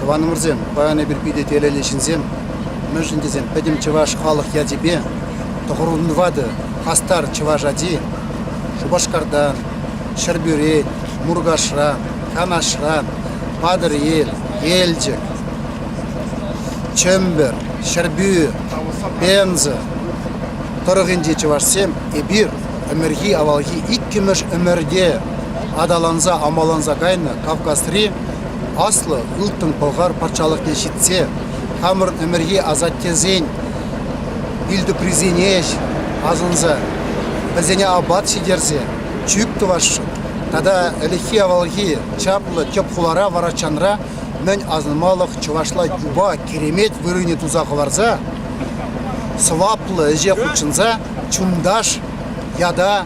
Тӑванӑмӑрсем, паян эпир питӗ телейлӗ ҫынсем. Мӗншӗн тесен пӗтӗм чӑваш халӑх ячӗпе тӑхӑрвунтӑватӑ хастар чӑваш ачи Шупашкартан, Ҫӗрпӳрен, Муркашран, Канашран, Патӑрьел, Елчӗк, Чӗмпӗр, Ҫӗрпӳ, Пенза тӑрӑхӗнчи чӑвашсем эпир ӗмӗрхи авалхи иккӗмӗш ӗмӗрте аталанса амаланса кайнӑ Кавказри Аслӑ Ылтӑн Пӑлхар патшалӑхне ҫитсе хамӑрӑн ӗмӗрхи асаттесен вилтӑприсене асӑнса вӗсене апат ҫитерсе чӳк тӑвасшӑн тата ӗлӗкхи-авалхи чаплӑ тӗп хулара Варачанра мӗн асӑнмалӑх чӑвашла юпа киремет вырӑнӗ туса хӑварса сӑваплӑ ӗҫе хутшӑнса чунташ ята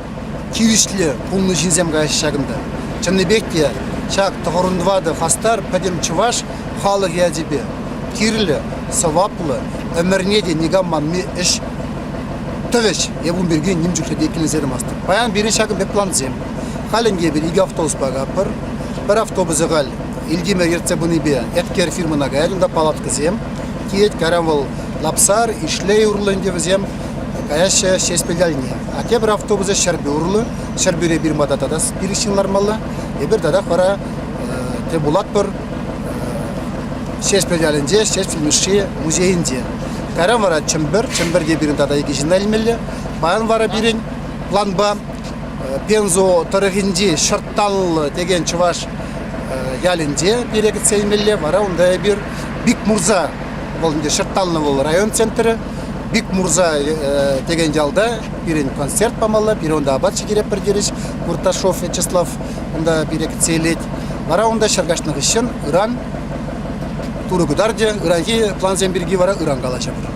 тивӗҫлӗ пулнӑ ҫынсем каяҫҫӗ ҫакӑнта. Чӑннипех те ҫак тӑхӑрӑн хастар пӗтӗм чӑваш халӑхӗ ячӗпе кирлӗ, сӑваплӑ, ӗмӗрне те никам манми ӗҫ тӑвӗҫ. Эп ун пирки ним чухлӗ те иккӗленсе тӑмастӑп. Паян пирӗн ҫакӑн пек плансем. Халь ӗнтӗ эпир икӗ автобуспа каятпӑр. Пӗр автобусӗ халь Илтимӗр ертсе пынипе Эткер фирмӑна каять, унта палаткӑсем тиет. Кайран вӑл Лапсар, Ишлей урлӑ ӗнтӗ вӗсем каяҫҫӗ Ҫеҫпӗл ялне. А тепӗр автобусӗ Ҫӗрпӳ урлӑ. Ҫӗрпӳре пирмата тата пилӗк ҫын лармалла. Эпир татах вара тӗл пулатпӑр Ҫеҫпӗл ялӗнче, Ҫеҫпӗл Мишши музейӗнче. Кайран вара Чӗмпӗр, Чӗмпӗрте пирӗн тата икӗ ҫынна илмелле. Паян вара пирӗн планпа Пензо тӑрӑхӗнчи Ҫӑртталлӑ текен чӑваш ялӗнче пире кӗтсе илмелле. Вара унта эпир Бикмурза, вӑл ӗнтӗ Ҫӑртталлӑ вӑл район центрӗ, Бикмурза текен ялта пирӗн концерт памалла, пире унта апат ҫитеретпӗр терӗҫ. Курташов Вячеслав унта пире кӗтсе илет. Вара унта ҫӗр каҫнӑ хыҫҫӑн ыран Турӑ кӑтартӗ, ыранхи плансем пирки вара ыран калаҫӑпӑр.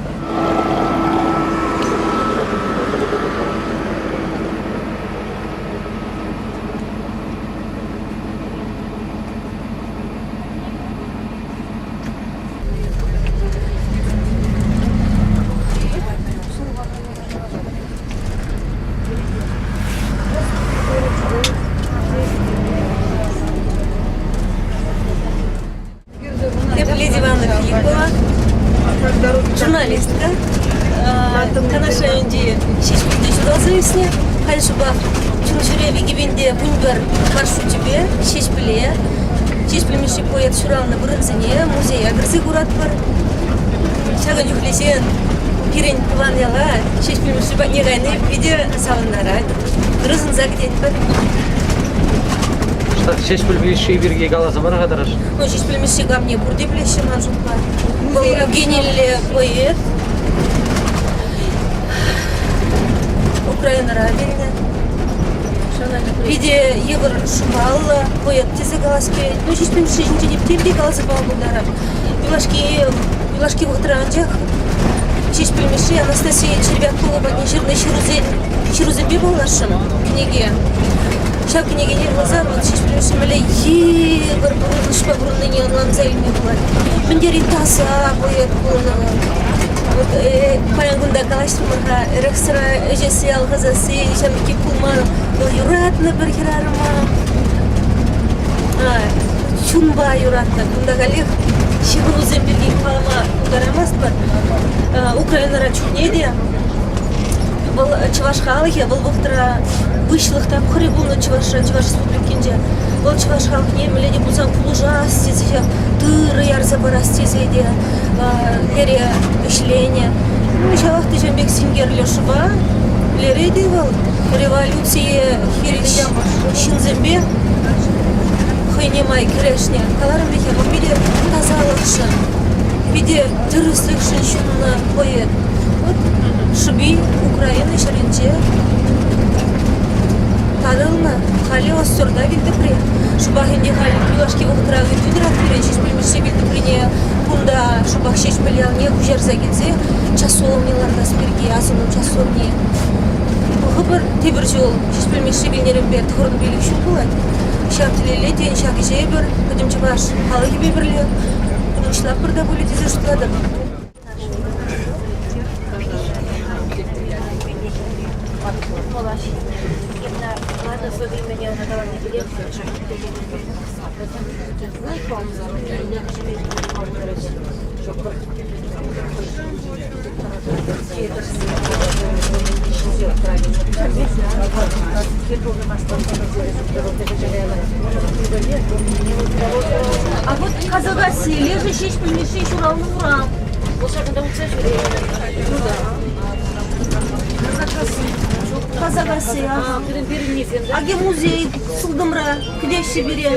Эп Лидия Ивановна Филиппова, журналистка. Канаш районӗнчи Ҫеҫпӗлте ҫуралса ӳснӗ. Халь шӑпах Чун-чӗре Википенде 11 маршручӗпе Ҫеҫпӗле, Ҫеҫпӗл Мишши поэт ҫуралнӑ вырӑнсене, музея кӗрсе куратпӑр. Ҫакӑн чухлӗ ҫын пирӗн тӑван яла Ҫеҫпӗл Мишши патне кайни питӗ савӑнтарать. Ырӑ сунса кӗтетпӗр. Ҫеҫпӗл Мишши пирки каласа пар-ха тӑрӑш. Ну, Ҫеҫпӗл Мишши камне пурте пӗлеҫҫӗ ман шутпа. Вӑл генилле поэт. Украинӑра вилнӗ. Питӗ йывӑр шӑпаллӑ поэт тесе калас килет. Ну, Ҫеҫпӗл Мишши ҫинчен тем те каласа пама пултарать. Юлашки, юлашки вӑхӑтра анчах Ҫеҫпӗл Мишши Анастасия Червякова патне ҫырнӑ ҫырусен, ҫырусемпе паллашрӑм кӗнеке. Ҫав кӗнекене вуласан вот Ҫеҫпӗл Мишши мӗнле йывӑр пурнӑҫпа пурӑннине ӑнланса илме пулать. Мӗн тери таса поэт пулнӑ вӑл. Вот э, паян кунта калаҫрӑмӑр-ха, эрех-сӑра ӗҫесси, алхасасси ҫамрӑкки пулман. Вӑл юратнӑ пӗр хӗрарӑма. Чунпа юратнӑ. Кунта каллех ҫыхӑнусем пирки калама пултараймастпӑр. Украинӑра чухне те вӑл чӑваш халӑхӗ вӑл вӑхӑтра выҫлӑх тапхӑрӗ пулнӑ Чӑвашра, Чӑваш Республикинче. Вӑл чӑваш халӑхне мӗнле те пулсан пулӑшас тесе, тырӑ ярса парас тесе те лере ӗҫленӗ. Ну, ҫавах та ҫавӑн пек синкерлӗ шӑпа. Лере те вӑл революцие хирӗҫ ҫынсемпе хӑйне май кӗрешнӗ. Каларӑм вӗт-ха, вӑл питӗ тасалӑхшӑн, питӗ тӗрӗслӗхшӗн ҫуннӑ поэт. Вот шӑпи Украина ҫӗрӗнче татӑлнӑ. Халӗ Остёрта вилтӑпри. Шӑпах ӗнтӗ халь юлашки вӑхӑтра ыйту тӑрать пирӗн Ҫеҫпӗл Мишши вилтӑприне кунта шӑпах Ҫеҫпӗл ялне куҫарса килсе часовня лартас пирки, асӑну часовни. Пӑхӑпӑр, тепӗр ҫул Ҫеҫпӗл Мишши вилнӗренпе 95 ҫул пулать. Ҫав тӗлелле, тен, ҫак ӗҫе эпир пӗтӗм чӑваш халӑхӗпе пӗрле пурнӑҫлатпӑр та пулӗ тесе шутлатӑп. Каланӑ сӑвви мӗне ӑна калани пилет. А вот Казакасси, лешӗ Ҫеҫпӗл Мишши ҫуралнӑ урам. Вӑл ҫакӑнта утса ҫӳренӗ. Ну да. Казакасси, ага. Аки музей сылтӑмра кӗтеҫҫӗ пире.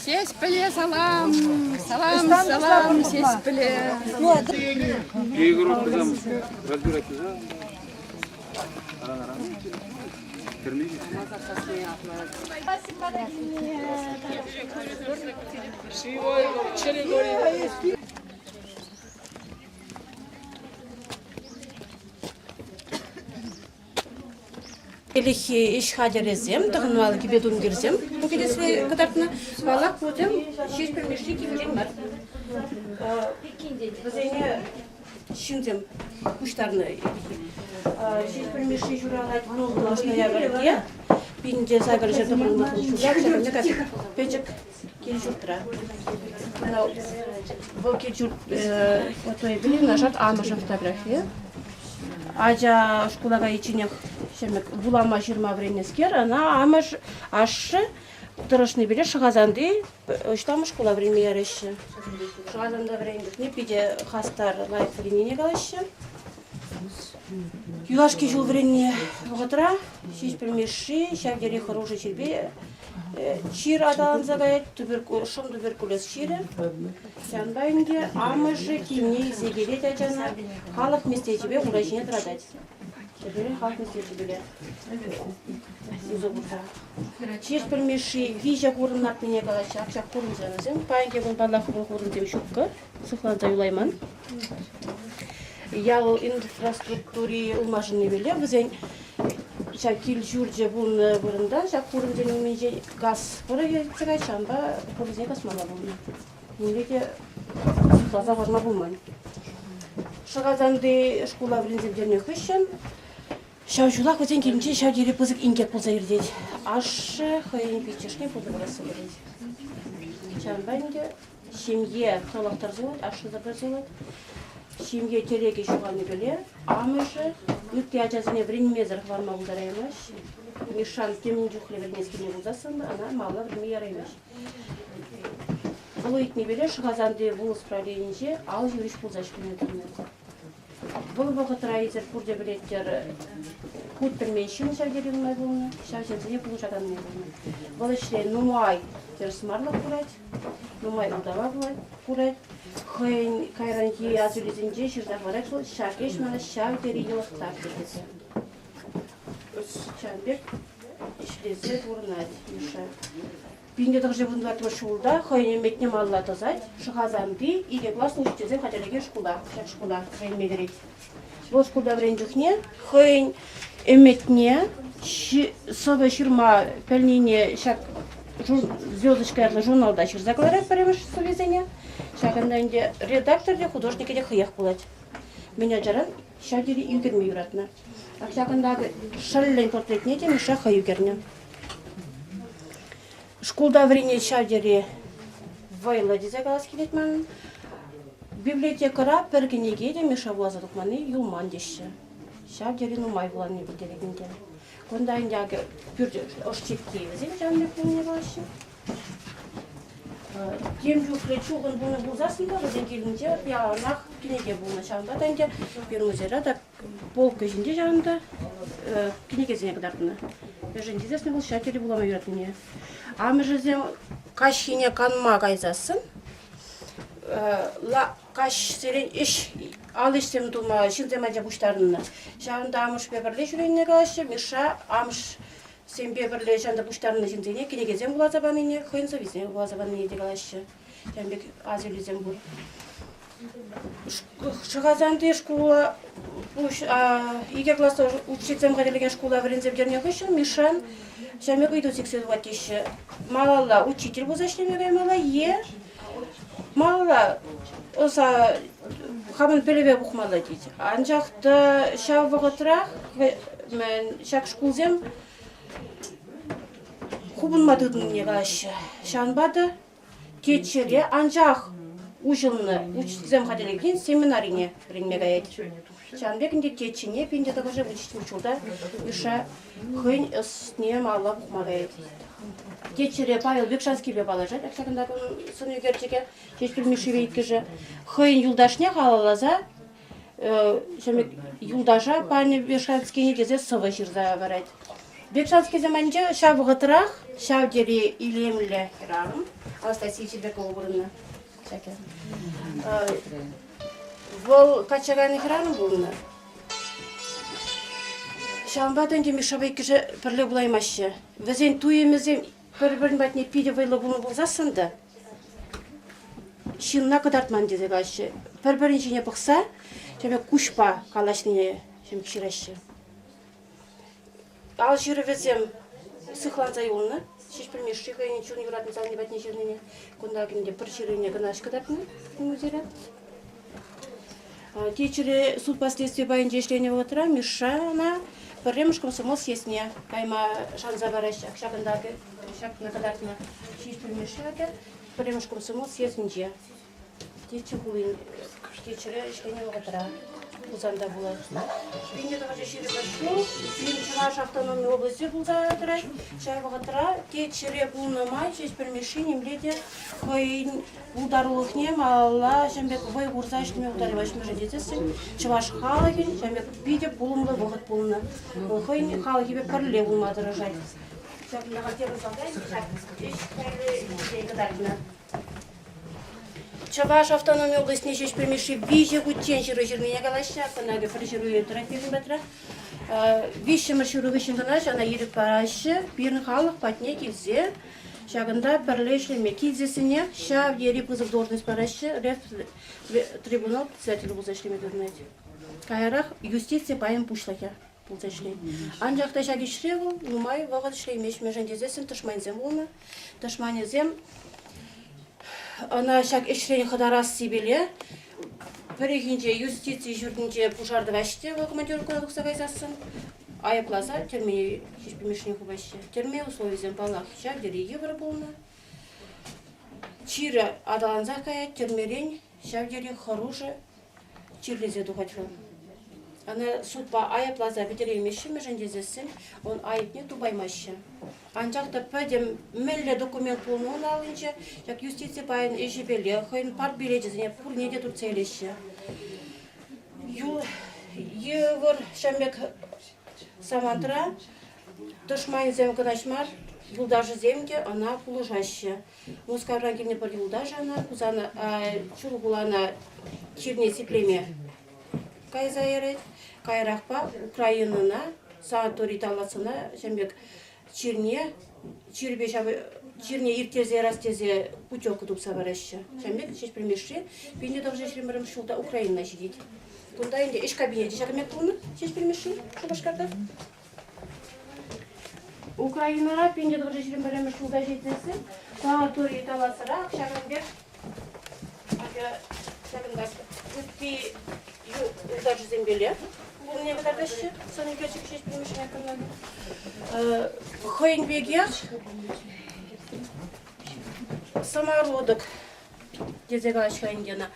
Ҫеҫпӗле салам, салам, салам, Ҫеҫпӗле. Перегородкӑсем разбирать да? Ӗлӗкхи ӗҫ хатӗрӗсем, тӑхӑнмалли кӗпе-тумтирсем кӗтесре кӑтартнӑ. Паллах, кусем Ҫеҫпӗл Мишши кивҫен мар. Вӗсене ҫынсем пуҫтарнӑ. Ҫеҫпӗл Мишши ҫуралать 10 ноябрьте, 1899 ҫулта ҫакӑнта пӗчӗк кил-ҫуртра. Вӑл кил-ҫурт юнашар амӑшӗн фотографийӗ. Ача шкула кайичченех ҫемӗк вулама ҫырма вӗреннӗскер, ӑна амӑш ашшӗ тӑрӑшнипе Шӑхасанти пуҫламӑш шкула вӗренме яраҫҫӗ. Шӑхасанта вӗреннӗ чухне питӗ хастар, лайӑх вӗреннине калаҫҫӗ. Юлашки ҫул вӗреннӗ вӑхӑтра Ҫеҫпӗл Мишши ҫав тери хӑрушӑ чирпе чир аталанса каять, шӑм туберкулез чирӗ. Ҫавӑнпа ӗнтӗ амӑшӗ килне илсе килет ачана, халӑх меслечӗпе ура ҫине тӑратать. Тепӗр халӑх меслечӗпе усӑ курса. Ҫеҫпӗл Мишши виҫӗ хурӑн лартнине калаҫҫӗ. Ак ҫак хурӑнсем вӗсем. Паянхи кун, паллах, вӑл хурӑнсем ҫуккӑ, сыхланса юлайман. Ял инфраструктури ылмашӑннипеле вӗсен ҫак кил-ҫурчӗ пулнӑ вырӑнта ҫак хурӑнсен умӗнче газ пӑрӑхӗ иртсе кайать, ҫавӑнпа хурӑнсене касмалла пулнӑ. Нимпе те сыхласа хӑварма пулман. Шӑхасанти шкула вӗренсе пӗтернӗ хыҫҫӑн ҫав ҫулах вӗсен килӗнче ҫав тери пысӑк инкек пулса иртет. Ашшӗ хӑйӗн пиччӗшне пуртӑ кӑларса кӗрет. Ҫавӑнпа ӗнтӗ Ҫемье тӑлӑх тӑрса юлать, ашшӗсӗр тӑрса юлать. Ҫемье тӗрекӗ ҫухалнипеле амӑшӗ ытти ачасене вӗренмесӗр хӑварма пултараймасть. Мишшан темӗн чухлӗ вӗренес килнӗ пулсассӑн та ӑна малалла вӗренме яраймасть. Вӑл ыйтнипеле Шӑхасанти вулӑс правленинче ал юрӑҫ пулса ӗҫлеме тытӑннӑ. Вӑл вӑхӑтра эсир пурте пӗлеттӗр, хут пӗлмен ҫын ҫав тери нумай пулнӑ, ҫав ҫынсене пулӑшаканни пулнӑ. Вӑл ӗҫре нумай тӗрӗсмарлӑх курать, нумай ултава курать. Хӑйӗн кайранхи асилӳсенче ҫырса хӑварать вӑл, ҫак ӗҫ мана ҫав тери йӑлӑхтарчӗ тесе. Ҫавӑн пек ӗҫлесе пурӑнать Миша. 1914 ҫулта хӑйӗн ӗмӗтне малалла тӑсать, Шӑхасанти икӗ класс учительсем хатӗрлекен шкула, ҫак шкула вӗренме кӗрет. Вӑл шкулта вӗреннӗ чухне хӑйӗн ӗмӗтне сӑвӑ ҫырма пӗлнине ҫак «Звездочка» ятлӑ журналта ҫырса кӑларать пӗрремӗш сӑввисене. Ҫакӑнта ӗнтӗ редактор те, художникӗ те хӑех пулать. Мӗн ачаран ҫав тери ӳкерме юратнӑ. Ак ҫакӑнта шӑллӗн портретне те Миша хӑй ӳкернӗ. Шкулта вӗренет ҫав тери вӑйлӑ тесе калас килет манӑн. Библиотекӑра пӗр кӗнеке те Миша вуласа тухманни юлман теҫҫӗ. Ҫав тери нумай вулани пӗлтерет ӗнтӗ. Кунта ӗнтӗ акӑ пӳрт ӑш-чикки вӗсем ҫавӑн пек пулнине калаҫҫӗ. Тем чухлӗ чухӑн пулнӑ пулсассӑн та вӗсен килӗнче яланах кӗнеке пулнӑ. Ҫавӑнпа та ӗнтӗ пирӗн музейра та Полка ҫинче ҫавӑнта кӗнекесене кӑтартнӑ. Мӗншӗн тесессӗн вӑл ҫав тери вулама юратнине. Амӑшӗсем каҫхине канма кайсассӑн каҫсерен ӗҫ, ал ӗҫсем тума ҫынсем ача пуҫтарӑннӑ. Ҫавӑнта амӑшпе пӗрле ҫӳренине калаҫҫӗ. Миша амӑшсемпе пӗрле ҫавӑнта пуҫтарӑннӑ ҫынсене кӗнекесем вуласа панине, хӑйӗн сӑввисене вуласа панине те калаҫҫӗ. Ҫавӑн пек асилӳсем пур. Шӑхасанти шкула икӗ класс учительсем хатӗрлекен шкула вӗренсе пӗтернӗ хыҫҫӑн Мишшан ҫав пек ыйту сиксе тухать теҫҫӗ. Малалла учитель пулса ӗҫлеме каймалла е малалла ӑса Хамӑн пӗлӗве пухмалла тет. Анчах та ҫав вӑхӑтрах ҫак шкулсем хупӑнма тытӑннине калаҫҫӗ. Ҫавӑнпа та Теччӗре анчах уҫӑлнӑ учительсем хатӗрлекен семинарине вӗренме каять. Ҫавӑн пек ӗнтӗ Теччӗне 1937 ҫулта Миша хӑйӗн ӑсне малалла пухма каять. Теччӗре Павел Бекшанскипе паллашать, ҫакӑнта сӑн ӳкерчӗкӗ Ҫеҫпӗл Мишшипе иккӗшӗ. Хӑйӗн юлташне халалласа юлташа панӑ Бекшанскине тесе сӑвӑ ҫырса парать. Бекшанскисем анче ҫав вӑхӑтрах ҫав тери илемлӗ хӗрарӑм Анастасия Чебякова пурӑннӑ. Вӑл качча кайнӑ хӗрарӑм пулнӑ. Ҫавӑнпа та ӗнтӗ Мишшапа иккӗшӗ пӗрле пулаймаҫҫӗ. Вӗсен туйӑмӗсем пӗр-пӗрин патне питӗ вӑйлӑ пулнӑ пулсассӑн та ҫынна кӑтартман тесе калаҫҫӗ. Пӗр-пӗрин ҫине пӑхса ҫав пек куҫпа калаҫнине ҫыраҫҫӗ. Ал ҫырӑвӗсем сыхланса юлнӑ. Ҫеҫпӗл Мишши хӑйӗн чун юратнӑ савни патне ҫырнине кунта ӗнтӗ пӗр ҫырӑвне кӑна кӑтартнӑ музейре. Теччӗре судпа следстви пайӗнче ӗҫленӗ вӑхӑтра Мишшана пӗрремӗш комсомол съездне кайма шанса параҫҫӗ. Ҫакӑнта ҫакна кӑтартнӑ Ҫеҫпӗл Мишши пӗрремӗш комсомол съездӗнче. Теччӗ хулин Теччӗре ӗҫленӗ вӑхӑтра Хусанта пулать. 1921 ҫул пирӗн Чӑваш автономи обласчӗ пулса тӑрать. Ҫав вӑхӑтра Теччӗре пулнӑ май Ҫеҫпӗл Мишши нимле те хӑйӗн пултарулӑхне малалла ҫавӑн пек вӑй хурса ӗҫлеме пултараймасть мӗншӗн тесессӗн чӑваш халӑхӗн ҫавӑн пек питӗ пулӑмлӑ вӑхӑт пулнӑ. Вӑл хӑйӗн халӑхӗпе пӗрле пулма тӑрӑшать. Ҫакна тепӗр салтак ҫак ӗҫ хӗрлӗ кӑтартнӑ. Чӑваш автономи облаҫне Ҫеҫпӗл Мишши виҫӗ хутчен ҫыру ҫырнине калаҫҫӗ. Кӑна пӗр ҫыру тӑрать пирӗн патра. Виҫҫӗмӗш ҫыру хыҫҫӑн кӑна ӑна ирӗк параҫҫӗ. Пирӗн халӑх патне килсе ҫакӑнта пӗрле ӗҫлеме килсессӗнех ҫав тери пысӑк должность параҫҫӗ. Трибунал председателӗ пулса ӗҫлеме тытӑнать. Каярах юстици пайӗн пуҫлӑхӗ пулса ӗҫлет. Анчах та ҫак ӗҫре вӑл нумай вӑхӑт ӗҫлеймест, мӗншӗн тесессӗн тӑшмансем пулнӑ. Тӑшманӗсем ӑна ҫак ӗҫрен хӑтарассипеле пӗррехинче юстици ҫуртӗнче пушар тӑваҫҫӗ те вӑл командировкӑна тухса кайсассӑн айӑпласа тӗрмене Ҫеҫпӗл Мишшине хупаҫҫӗ. Тӗрме условийӗсем, паллах, ҫав тери йывӑр пулнӑ. Чирӗ аталансах каять, тӗрмерен ҫав тери хӑрушӑ чирлесе тухать вӑл. Ӑна судпа айӑпласа пӗтереймеҫҫӗ, мӗншӗн тесессӗн ун айӑпне тупаймаҫҫӗ. Анчах та пӗтӗм мӗнле документ пулнӑ ун аллинче, ҫак юстици пайӗн ӗҫӗпеле хӑйӗн партбилечӗсене пурне те туртса илеҫҫӗ. Йывӑр ҫав пек самантра тӑшманӗсем кӑна мар, юлташӗсем те ӑна пулӑшаҫҫӗ. Мускавран килнӗ пӗр юлташӗ ӑна Хусана, Чулхулана чирне сиплеме кайса ярать. Каярахпа Украинӑна, санаторий Талласӑна ҫавӑн пек чирне, чирпе ҫав чирне ирттерсе ярас тесе путевка тупса параҫҫӗ. Ҫавӑн пек Ҫеҫпӗл Мишши 1921 ҫулта Украинӑна ҫитет. Кунта ӗнтӗ ӗҫ кабинечӗ ҫакӑн пек пулнӑ Ҫеҫпӗл Мишшин Шупашкарта. Украинӑра 1921 ҫулта ҫитнисем санаторий Таласрах ҫакӑн пек ҫакӑнта ытти юлташӗсемпеле пулнине кӑтартаҫҫӗ. Сӑн ӳкерчӗк ҫеҫ пӗлмешне Хӑйӗн пекех самородок тесе калаҫ-ха ӗнтӗ ӑна.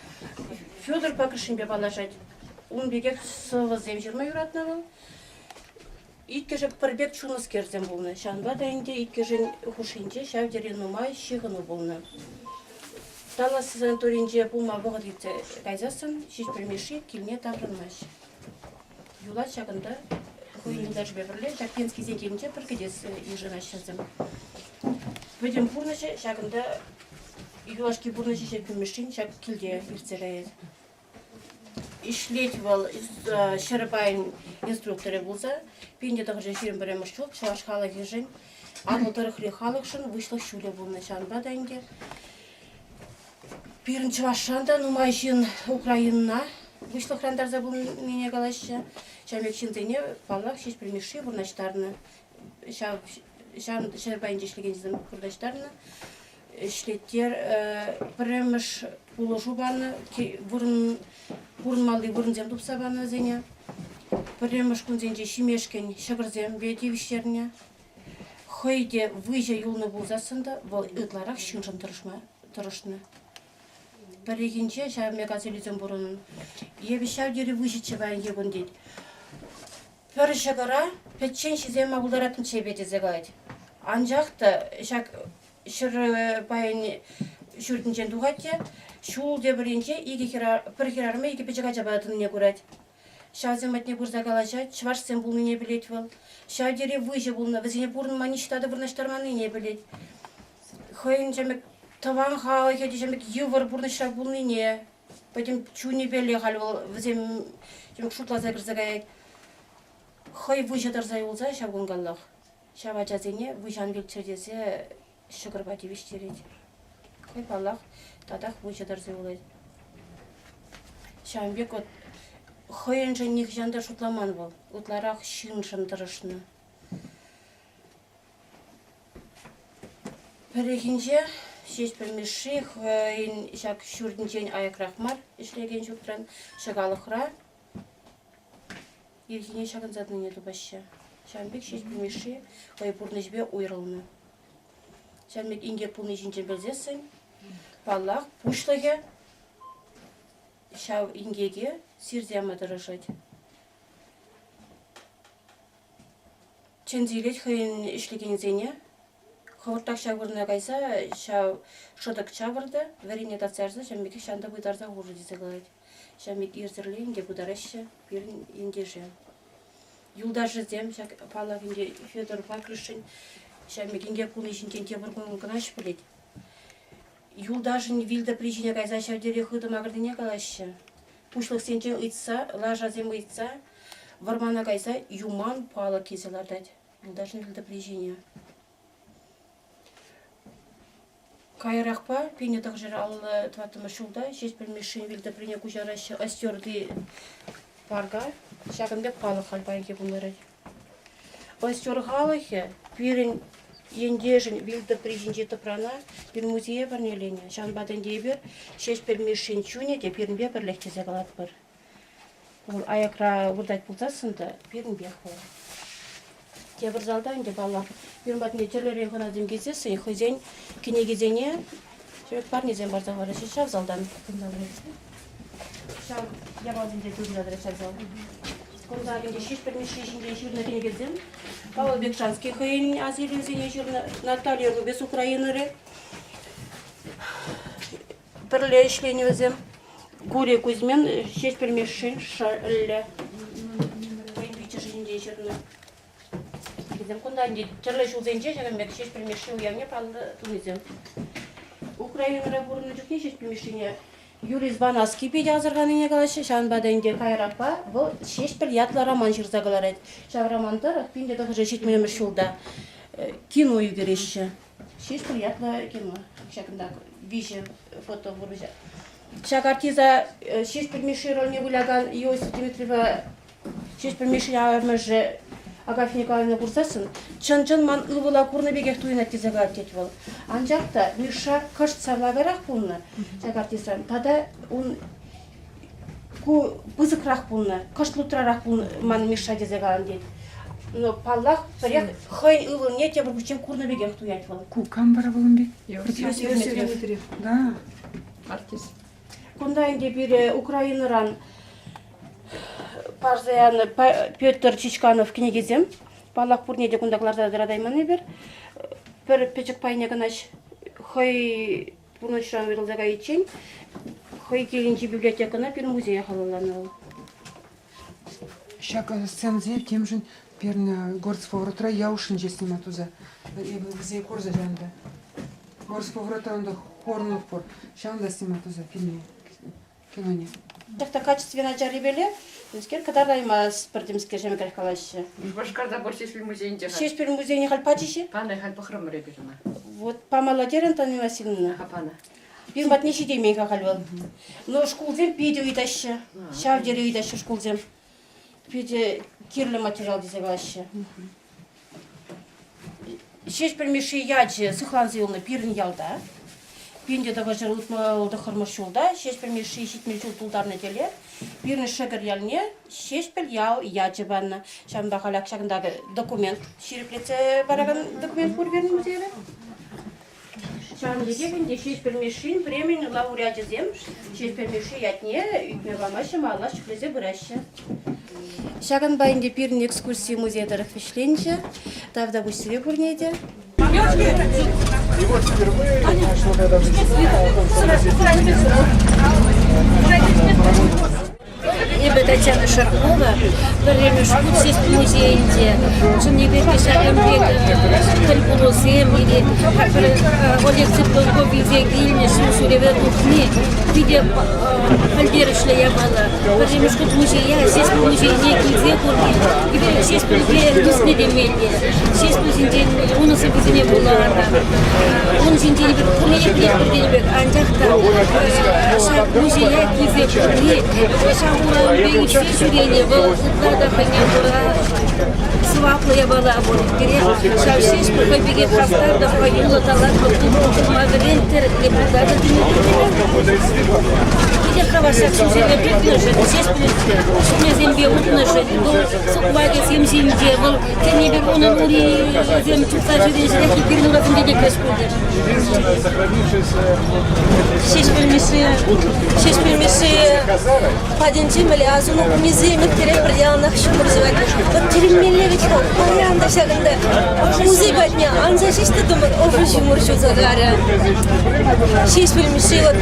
Федор Пакрышинпе паллашать. Ун пекех сӑвӑсем ҫырма юратнӑ вӑл. Иккӗшӗ пӗр пек чунлӑскерсем пулнӑ. Ҫавӑнпа та ӗнтӗ иккӗшӗн хушшинче ҫав тери нумай ҫыхӑну пулнӑ. Талас санаторинче пулма вӑхӑт иртсе кайсассӑн Ҫеҫпӗл Мишши килне таврӑнмасть. Юлать ҫакӑнта хӑйӗн юлташӗпе пӗрле ҫак Пенскисен килӗнче пӗр кӗтес йышӑнаҫҫӗ вӗсем. Пӗтӗм пурнӑҫӗ ҫакӑнта, юлашки пурнӑҫӗ Ҫеҫпӗл Мишшин ҫак килте иртсе каять. Ӗҫлет вӑл ҫӗр пайӗн инструкторӗ пулса. 1921 ҫул чӑваш халӑхӗшӗн, Атӑл тӑрӑхри халӑхшӑн выҫлӑх ҫулӗ пулнӑ. Ҫавӑнпа та ӗнтӗ пирӗн чӑвашран та нумай ҫын Украинӑна выҫлӑхран тарса пулнине калаҫҫӗ. Ҫавӑн пек ҫынсене, паллах, Ҫеҫпӗл Мишши вырнаҫтарнӑ. Ҫав ҫӗр пайӗнче ӗҫлекенсем вырнаҫтарнӑ. Ӗҫлеттер пӗрремӗш пулӑшу панӑ вырӑн. Пурӑнмалли вырӑнсем тупса панӑ вӗсене. Пӗрремӗш кунсенче ҫимешкӗн ҫӑкӑрсемпе тивӗҫтернӗ. Хӑй те выҫӑ юлнӑ пулсассӑн та вӑл ытларах ҫыншӑн тӑрӑшма тӑрӑшнӑ. Пӗррехинче ҫав мегасилисем пурӑннӑ. Эпӗ ҫав тери выҫӑччӗ паянхи кун тет. Пӗр ҫӑкӑра пӗччен ҫисе яма пултараттӑмччӗ эпӗ тесе калать. Анчах та ҫак ҫӗр пайӗн ҫуртӗнчен тухать те ҫул тепӗр енче икӗ пӗр хӗрарӑма икӗ пӗчӗк ачапа тӑнине курать. Ҫавсем патне пырса калаҫать, чӑвашсем пулнине пӗлет вӑл. Ҫав тери выҫӑ пулнӑ, вӗсене пурӑнма ниҫта та вырнаҫтарманнине пӗлет. Хӑйӗн ҫамрӑк тӑван халӑхӗ те ҫамрӑк йывӑр пурнӑҫра пулнине пӗтӗм чунӗпеле халь вӑл вӗсем ҫамрӑк шутласа кӗрсе каять. Хӑй выҫӑ тӑрса юлса ҫав кун каллах ҫав ачасене выҫӑ ан вилччӗр тесе ҫӑкӑрпа тивӗҫтерет. Хӑй, паллах, татах выҫӑ тӑрса юлать. Ҫавӑн пек вот хӑйӗншӗн нихӑҫан та шутламан вӑл, ытларах ҫыншӑн тӑрӑшнӑ. Пӗррехинче Ҫеҫпӗл Мишши хӑйӗн ҫак ҫуртӗнчен аякрах мар ӗҫлекен ҫуртран ҫӑкалӑхра ирхине ҫакӑнса тӑнине тупаҫҫӗ. Ҫавӑн пек Ҫеҫпӗл Мишши хӑй пурнӑҫӗпе уйрӑлнӑ. Ҫавӑн пек инкек пулни ҫинчен пӗлсессӗн, паллах, пуҫлӑхӗ ҫав инкеке сирсе яма тӑрӑшать. Чӗнсе илет хӑйӗн ӗҫлекенӗсене. Хӑвӑртрах ҫав вырӑна кайса ҫав шӑтӑк чавӑр та вӗрене татса ярса ҫавӑн пекех ҫавӑнта пытарса хурӑр тесе калать. Ҫавӑн пек ирсӗрлен те пытараҫҫӗ пирӗн ентеше. Юлташӗсем ҫак паллах ӗнтӗ Федор Пакрышшӗн ҫавӑн пек инкек пулни ҫинчен тепӗр кун кӑна пӗлет. Юлташӗн вилтӑпри ҫине кайса ҫав тери хытӑ макӑрнине калаҫҫӗ. Пуҫлӑхсенчен ыйтса, лашасем ыйтса вӑрмана кайса юман палӑк килсе лартать юлташӗн вилтӑпри ҫине. Каярахпа, 1954 ҫулта, Ҫеҫпӗл Мишшин вилтӑприне куҫараҫҫӗ Остерти парка. Ҫакӑн пек палӑк халь паянхи кун ларать. Остер халӑхӗ пирӗн ентешӗн вилтӑпри ҫинчи тӑпрана пирӗн музее парнеленӗ. Ҫавӑнпа та ӗнтӗ эпир Ҫеҫпӗл Мишшин чунӗ те пирӗнпе пӗрлех тесе калатпӑр. Вӑл аякра выртать пулсассӑн та пирӗнпех вӑл. Тепӗр залта ӗнтӗ, паллах, пирӗн патне тӗрлӗрен хӑнасем килсессӗн хӑйсен кӗнекисене парнесем парса хӑвараҫҫӗ ҫав залтан. Ҫав япаласенчен тытӑнса тӑрать ҫав зал. Кунта ӗнтӗ Ҫеҫпӗл Мишши ҫинчен ҫырнӑ кӗнекесем. Павел Бекшанский хӑйӗн асилӗвӗсене ҫырнӑ, Наталья Рубец Украинӑри пӗрле ӗҫленӗ вӗсем. Гурий Кузьмин Ҫеҫпӗл Мишшин шӑллӗ хӑйӗн пиччӗшӗ ҫинчен ҫырнӑ. Вӗсем кунта ӗнтӗ тӗрлӗ ҫулсенче ҫакӑн пек Ҫеҫпӗл Мишши уявне паллӑ тунисем. Украинӑра пурӑннӑ чухне Ҫеҫпӗл Мишшине Юрий Збанаский питӗ асӑрханине калаҫҫӗ. Ҫавӑнпа та ӗнтӗ каярахпа вӑл Ҫеҫпӗл ятлӑ роман ҫырса кӑларать. Ҫав роман тӑрӑх 1970 ҫулта кино ӳкереҫҫӗ. Ҫеҫпӗл ятлӑ кино. Ҫакӑнта виҫӗ фото пур. Ҫак артиста Ҫеҫпӗл Мишши рольне вылякан Иосиф Дмитриева Ҫеҫпӗл Мишши амӑшӗ Агафья Николаевна курсассӑн чӑн-чӑн ман ывӑла курнӑ пекех туйӑнать тесе калать тет вӑл. Анчах та Мишша кӑшт сарлакарах пулнӑ ҫак артистран тата ун ку пысӑкрах пулнӑ, кӑшт лутрарах пулнӑ ман Мишша тесе калан тет. Но, паллах, пӗрех хӑйӗн ывӑлне тепӗр хутчен курнӑ пекех туять вӑл. Ку кам вара вӑл ун пек? Иосиф Дмитриев. Да. Артист. Кунта ӗнтӗ пире Украинӑран парса янӑ Петр Чичканов кӗнекисем. Паллах, пурне те кунта кӑларса тӑратайман эпир. Пӗр пӗчӗк пайне кӑна хӑй пурнӑҫран уйрӑлса кайиччен хӑй килӗнчи библиотекӑна пирӗн музее халалланӑ вӑл. Ҫак сценӑсене темшӗн пирӗн горцповоротра Яушинче снимать туса. Эпӗ вӗсене курса ҫавӑнта. Горцповоротра унта хорнов пур. Ҫавӑнта снимать туса фильме, киноне. Ҫак качестве начаррипеле темскер кӑтартаймастпӑр темскер ҫемӗкрех калаҫҫӗ. Шупашкарта пур Ҫеҫпӗл музейӗнче халь. Ҫеҫпӗл музейне халь пачӗҫ-и? Панӑ, халь пӑхрӑмӑр эпир ӑна. Вот памалла терӗ Антонина Васильевна. Аха, панӑ. Пирӗн патне ҫитеймен-ха халь вӑл. Но шкулсем питӗ ыйтаҫҫӗ. Ҫав тери ыйтаҫҫӗ шкулсем. Питӗ кирлӗ материал тесе калаҫҫӗ. Ҫеҫпӗл Мишши ячӗ сыхланса юлнӑ пирӗн ялта. 1969 ҫулта Ҫеҫпӗл Мишши 70 ҫул тултарнӑ тӗле пирӗн Шӗкӗр ялне Ҫеҫпӗл ял ячӗ панӑ. Ҫавӑнпа халь ак ҫакӑнта документ ҫирӗплетсе паракан документ пур пирӗн музейре. Ҫавӑн пекех ӗнтӗ Ҫеҫпӗл Мишшин премин лауреачӗсем Ҫеҫпӗл Мишши ятне ӳкме памаҫҫӗ, малалла ҫӗклесе пыраҫҫӗ. Ҫакӑнпа ӗнтӗ пирӗн экскурси музей тӑрӑх вӗҫленчӗ. Тавтапуҫ сире пурне те. И вот впервые нашло, когда Эпӗ Татьяна Шаркова, пӗрремӗш хут Ҫеҫпӗл музейӗнче. Чӑннипе те ҫакӑн пек тӗлпулусем или Олег Цыпленков илсе килнӗ ҫул ҫӳреве тухни питӗ пӗлтерӗшлӗ япала. Пӗрремӗш хут музея, Ҫеҫпӗл музейне килсе курни, Ҫеҫпӗлпе тусни темелле. Ҫеҫпӗл ҫинчен унӑн сӑввисене вуланӑ. Ун ҫинчен эпир пурне те пӗлетпӗр тенӗ пек, анчах та ҫак музея килсе курни, ҫав урампа иртсе ҫӳрени вӑл ытла та хӑйне кура сӑваплӑ япала пуль. Пире ҫав Ҫеҫпӗл хӑй пекех хастар та хӑюллӑ талантлӑ пулма вӗренттӗр, депутата Питӗ хавас ҫак ҫулсене тытнӑшӑн, Ҫеҫпӗл ҫулӗсемпе утнӑшӑн, вӑл сукмакӗсем ҫинче, вӑл тенӗ пек унӑн урисем чупса ҫӳренӗ пирӗн урасемпе те кӗҫ пулчӗ. Ҫеҫпӗл Мишши, Ҫеҫпӗл Мишши патӗнче мӗнле асӑну кунӗсем ирттеретпӗр, яланах ҫумӑр ҫӑвать. Вот тӗлӗнмелле вӗт-ха, паян та ҫакӑнта музей патне анса ҫеҫ тӑтӑмӑр, ӑшӑ ҫумӑр ҫуса карӗ. Ҫеҫпӗл Мишши вот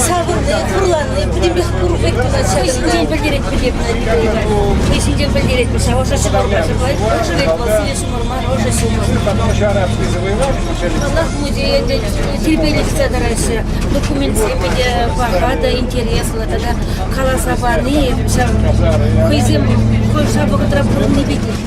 савӑнни, хурланни пӗтӗмпех пур пек тунать Хӑй ҫинчен пӗлтерет Хӑй ҫинчен пӗлтерет ҫав ӑшӑ ҫумӑрпа ҫӑвать. Ӑшӑ вӗт вӑл, сивӗ ҫумӑр мар, ӑшӑ ҫумӑр. Паллах, музее тирпейлӗ тытса тӑраҫҫӗ. Документсем питӗ паха та интереслӗ тата каласа пани ҫав хӑйсем ҫав вӑхӑтра пурӑнни пекех.